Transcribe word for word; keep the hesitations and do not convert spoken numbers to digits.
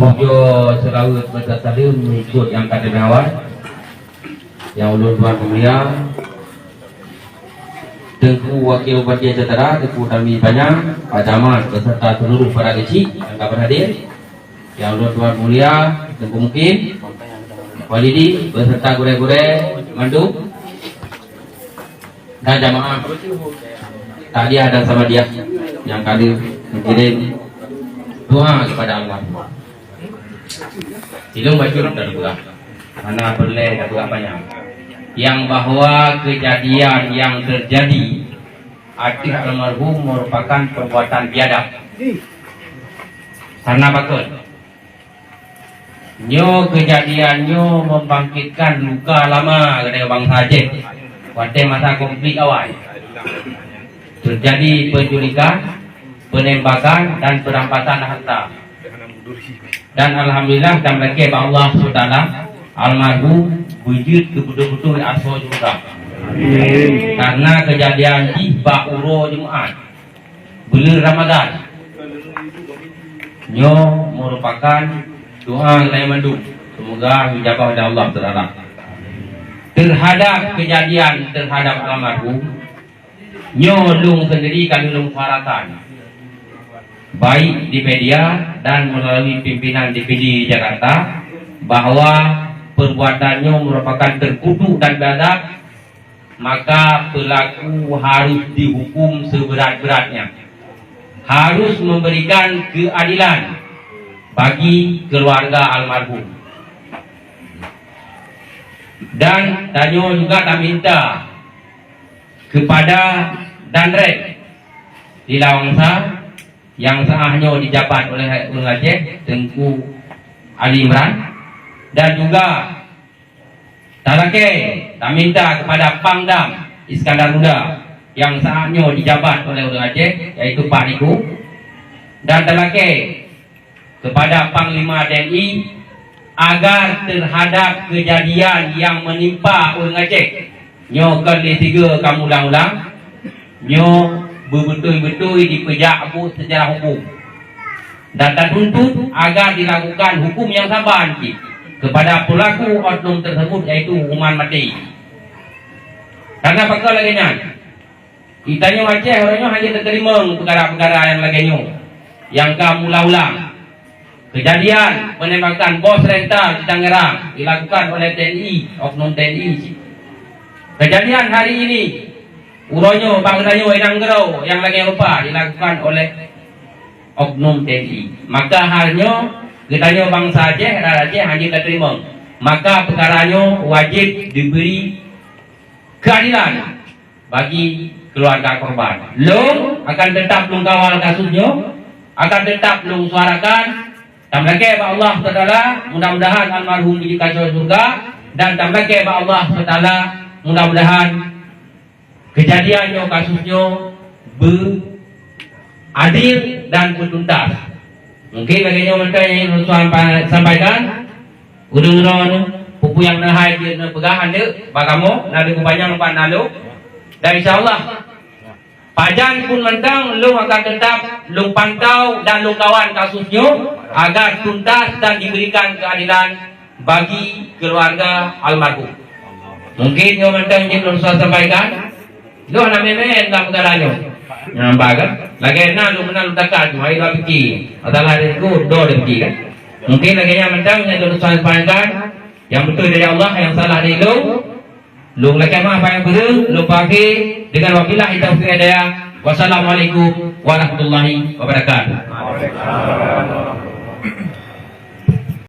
Boh jo seulaweuet beusalam ikot nyang ka teunawan. Nyang ulôn tuan mulia, Teungku Wakil Bupati Aceh Utara, Teungku Tami Panyang, Pak Camat beserta seluruh para keuchik nyang ka berhadir. Nyang ulôn tuan mulia, Teungku Mukim, Walidi beserta gurée-gurée mandum, dan jamaah takziah dan samadiyah nyang ka lheueh meukirim doa kepada Allah. Ilôn bacut dan peugah, hana peureulée dan peugah panyang, nyang bahwa keujadian nyang teujadi ateueh almarhum meurupakan perbuatan biadab. Karena pakon? Nyoe keujadian nyoe membangkitkan luka lama keunoe bansa Aceh watée masa konflik awai. Teujadi penculikan, penembakan, dan perampasan harta. Dan alhamdulillah, tameulakée bak Allah subhanahu wa taala, almarhum beujeuet keu beutôi-beutôi asoe syeuruga. Karena keujadian jih bak uroe Jumat, buleuen Ramadan. Nyoe meurupakan doa geutanyoe mandum, seumoga geujaweueb lé Allah Taala. Teuhadab keujadian teuhadab almarhum, nyoe lôn seundiri ka lôn suarakan, baik di media dan meulalu pimpinan D P D di Jakarta, bahwa perbuatan nyoe meurupakan teukutuk dan biadab, maka pelaku harus dihukum seberat-beratnya, harus memberikan keadilan bagi keluarga almarhum. Dan tanyoe juga taminta kepada Danrem di Lawangsa nyang saat nyoe dijabat oleh ureuëng Aceh, Teungku Ali Imran, dan juga talakée taminta kepada Pangdam Iskandar Muda nyang saat nyoe dijabat oleh ureuëng Aceh, yaitu Pak Niko, dan talakée kepada Panglima T N I agar terhadap kejadian yang menimpa ureuëng Aceh nyoe kon lé sigoe ka mulang-ulang, nyoe beubeutôi-beutôi dipeujak buet secara hukum dan tatuntut agar dilakukan hukum yang saban cit kepada pelaku oknum tersebut, yaitu hukuman mati. Karena pakon lagée nyan, geutanyoe Aceh uroe nyoe hana teurimong peukara-peukara nyang lagée nyoe nyang ka mulang-ulang. Kejadian penembakan bos rental di Tangerang dilakukan oleh T N I, oknum T N I cit. Kejadian hari ini, uroe nyoe bak geutanyoe inong keudroe nyang lagée rupa dilakukan oleh oknum T N I. Maka hal nyoe geutanyoe bansa Aceh, rakyat Aceh hana teurimong. Maka peukara nyoe wajéb dibri keadilan bagi keluarga korban. Lôn akan teutap lôn kawal kasus nyoe, akan teutap lôn suarakan. Tameulakée bak Allah Taala, mudah-mudahan almarhum geujeuet keu syeuruga, dan tameulakée bak Allah Taala, mudah-mudahan kejadian nyoe, kasus nyoe beu adil dan beutuntas. Mungkin lagée nyoe mantong nyang ulôn sa-, sampaikan. Ureuëng droeneuh, peue-peue nyang neuhai jeuet neupeugah aneuëk bak kamoe, na lôn peupanyang pat na lôn. Dan insya Allah, pajan pun mantong lôn akan teutap lôn pantau dan lôn kawal kasus nyoe agar tuntas dan diberikan keadilan bagi keluarga almarhum. Mungkin nyoe mantong jeuet lôn sa-, sampaikan. Lôn hana meu'en-meu'en lam peukara nyoe. Nyan ba kan? Lagée na lôn meunan lôn takat nyoe, hai dua pike. Masalah di siku, dua pike kan? Mungkin lagée nyan mantong nyang lôn sa-, sampaikan. Nyang beutôi dari Allah, nyang salah dari lôn. Lôn lakée meu'ah nyang peureueng, lôn peuakhé dengan wabillahi taufiq wal hidayah. Wassalamualaikum warahmatullahi wabarakatuh.